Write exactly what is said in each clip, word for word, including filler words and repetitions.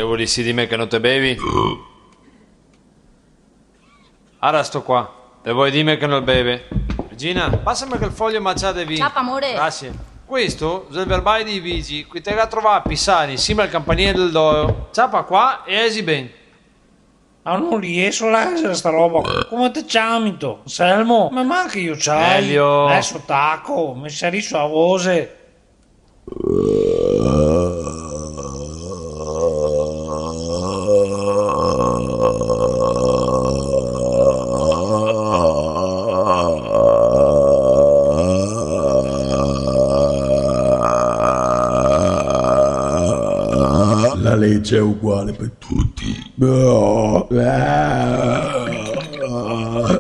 Te volesi dime che no te bevi? Ara sto qua. Te vol dime che no beve? Gina, pasame quel foio macià de vin. Ciapa, amore. Grasie. Questo xe el verbale dei vigi, che te ga trovà a pisare in sima al campanile del doro. Ciapa qua e esi ben. Ah, no rieso a lezer sta roba. Come te ciamito? Anselmo? Me manca i ociai. Elio. Deso taco, me se riso a voxe. La lege xe uguale par tuti.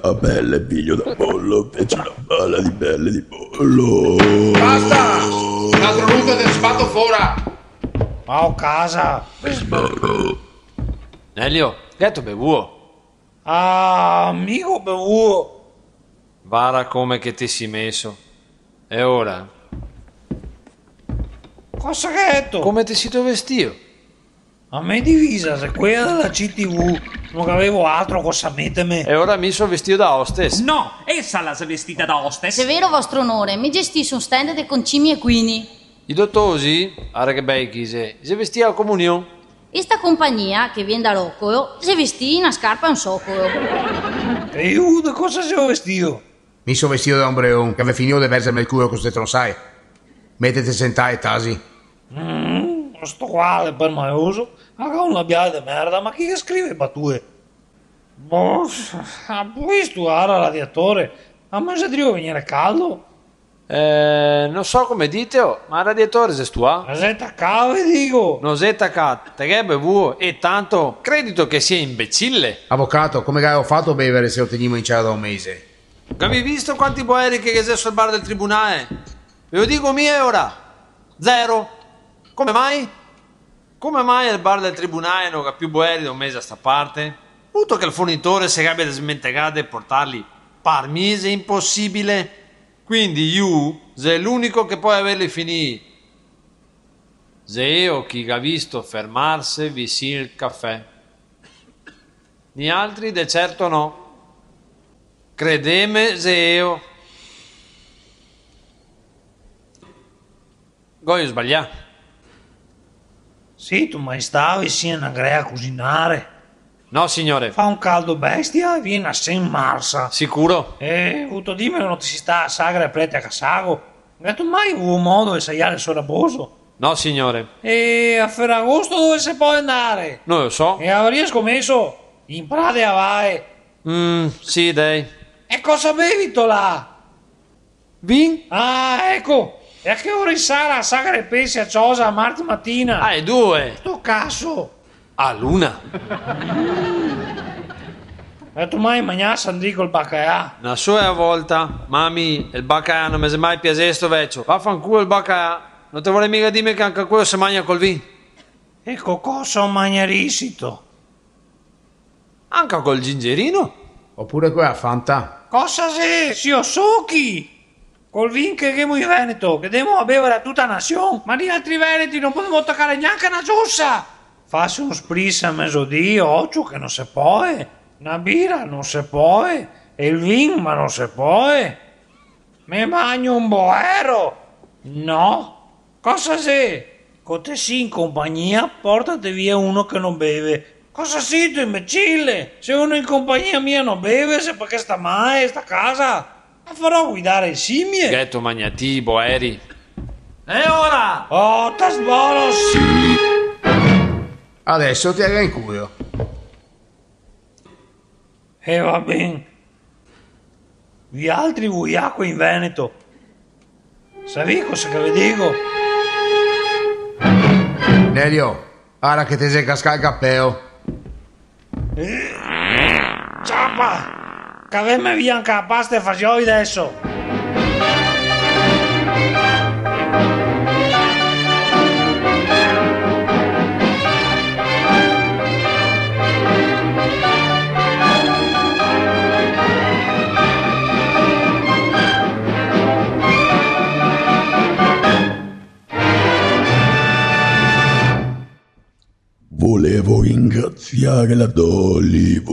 A bele, figlio da pollo, fece una bala di bele di pollo. Basta! N'altro ruto e te sbato fora! Vao casa! Nelio, gheto bevuo? Ah, mi go bevuo! Vara come che te si meso. E ora? Cosa gheto? Come te sito vestio? A me divisa xe quela dela C T V, no gavevo altro cosa meterme. E ora mi so vestio da hostess. No, esa la xe vestida da hostess. Xe vero, vostro onore, mi gestiso un stand de concimi equini. I dotosi, ara che bei che i xe, i xe vestì a comunion. E sta compagnia che vien da Rocolo, i xe vestì na scarpa e un socolo. E lu de cosa xelo vestio? Mi so vestio da ombreon, che gavé finìo de vergerme el culo co ste tronsae. Metete sentà e tasi. Mm, sto qua xe permaloso, el ga un labiale de merda, ma chi che scrive batue? Boh, a posto, ara radiatore, a me xe drio vegnere caldo. Eh, no so come dìteo, ma el radiatore xe stuà? Ma xe tacà, ve digo! No xe tacà, te ghe bevuo, e tanto, credito che sia imbecille? Avocato, come gavemo fato a bevere se lo tegnimo in cela da un mese? Gavì visto quanti boeri che ghe xe sul bar del tribunale? Ve lo digo mi e ora. Zero. Come mai? Come mai el bar del tribunale no ga più boeri da un mese a sta parte? Vuto che el fornitore se gabia desmentegà de portarli? Par mi xe imposibile. Quindi lu xe l'unico che pol averli finii. Xe eo chi ga visto fermarse visin el cafè. Nialtri de certo no. Credeme, xe eo. Gojo sbalià? Sito mai stà visin a na grea a cusinare? No, signore. Fa un caldo bestia e vien a sen marsa. Sicuro? E vuto dime che no te si stà a sagre a prete a Casago? Gheto mai vuo modo de saiare sul raboso? No, signore. E a Feragosto dove se pol andare? No lo so. E a Varia scomeso? In Prade a Vae. Mm, sì, dei. E cosa bevito là? Vin? Ah, eco! E a che ora i sarà a sagra de pese a Ciosa marti matina? Ah, e due! Sto caso! A l'una! Gheto mai magnà sandrì col bacalà? Na sola volta, ma a mi el bacalà no me xe mai piasesto, vecio. Vafanculo el bacalà, no te vorè miga dime che anca quelo se magna col vin? E co cosa o magnarisito? Anca col zingerino? Opure co la Fanta? Cosa xe? Sio sochi! Col vin che ghemo in Veneto, che demo a bevare a tuta a nasion, ma nialtri veneti no podemo tacare gnanca na giosa! Fase un spritz a mesodì, ocio che no se pol, na bira no se pol, e el vin ma no se pol. Me magno un boero? No. Cosa xe? Co te si in compagnia, portate via uno che no beve. Cosa sito, imbecile? Se uno in compagnia mia no beve, xe parché sta male, sta casa. A farò guidare e simie? Gheto magnà ti i boeri. E ora? Oh, tasboros! Adeso te la ga in culo. E va ben. Vialtri vuiaco in Veneto. Savì cosa che ve digo? Nelio, ara che te xe cascà el capeo. Eh, ciapa! Caveme via anca a pasta e fasioi deso! Volevo ringraziare la Dollywood.